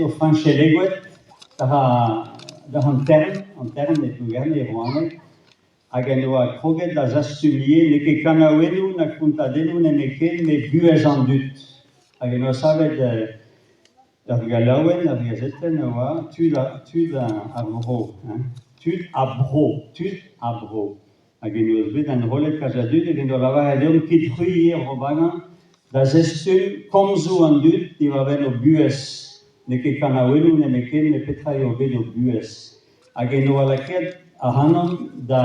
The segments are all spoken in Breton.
Edo Fañch Elegoed da an Tern, an Tern e Plougerne e Rouaneg, hag en doa kroget da zastum ivez n'eo ket kanaouennoù na kontadennoù nemetken met buhez an dud. Hag en doa savet ur gelaouenn, ur gazetenn a oa tud tud ar vro, hein, tud ha bro, tud ha bro. Hag en deus bet enrollet kalz a dud hag en doa lavaret deomp kit-c'hwi ivez Robagan da zestum komzoù an dud diwar-benn o buhez. N'eo ket kanaouennoù nemetken met petra eo bet o buhez. Hag en doa lakaet ac'hanomp da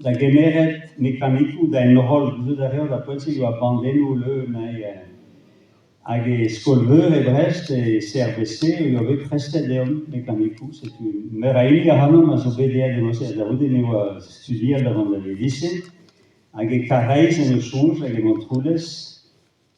da gemeret mekanikoù da enroll. Gouzout a reot ar poent-se e oa bandennoù leun hein. Hag e skol-veur e Brest, e CRBC, e oa bet prestet deomp mekanikoù. Setu meur a hini ac'hanomp a zo bet aet e da c'houde me oa studial da vont da lise. Hag e Karaez en o soñj hag e Montroulez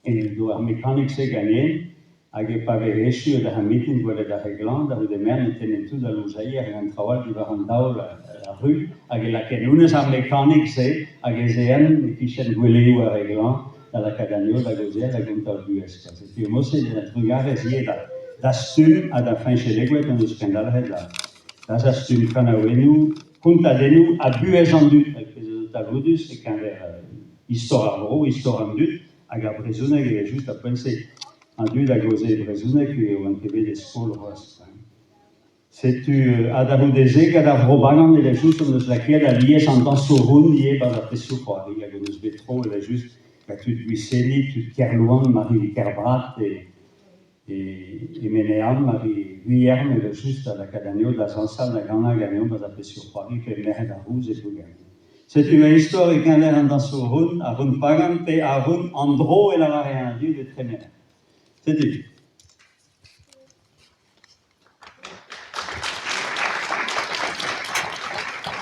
edo ar mekanik-se ganin. Hag e pa veze echu da mitin gwelet ar re glañv, da c'houde merenn e tenne tout al louzeier hag an traoù all diwar an daol ar ru. Hag e lakaen honnezh ar mekanik-se hag ez ean e-kichen gweleoù ar re glañv da lakaat anezho da gaozeal da gontañ o buhez. Setu mod-se trugarez ivez da dastum ha da Fañch Elegoed hon eus kendalc'het da da zastum kanaouennoù, kontadennoù ha buhez an dud, ar pezh a zo talvoudus e-keñver istor ar vro, istor an dud hag ar brezhoneg evel-just ar poent-se. An dud a gaoze brezhoneg e oant ket bet e skol c'hoazh. Setu ha da c'houde-se gant ar Vro-Bagan evel-just hon eus lakaet alies an dañsoù round ivez 'barzh ar pezhioù-c'hoari hag hon eus bet tro evel-just gant tud Gwiseni, tud Kerlouan, Marie Kerbrat e e Menean, Marie Gwilherm evel-just da lakaat anezho da zañsal, da ganañ ganeomp 'barzh ar pezhioù-c'hoari pe Merc'hed ar Rouz e Plougerne. Setu ma istor e-keñver an dañsoù round, ar round pagan pe ar round an dro e lavare an dud e Tremener. Setu.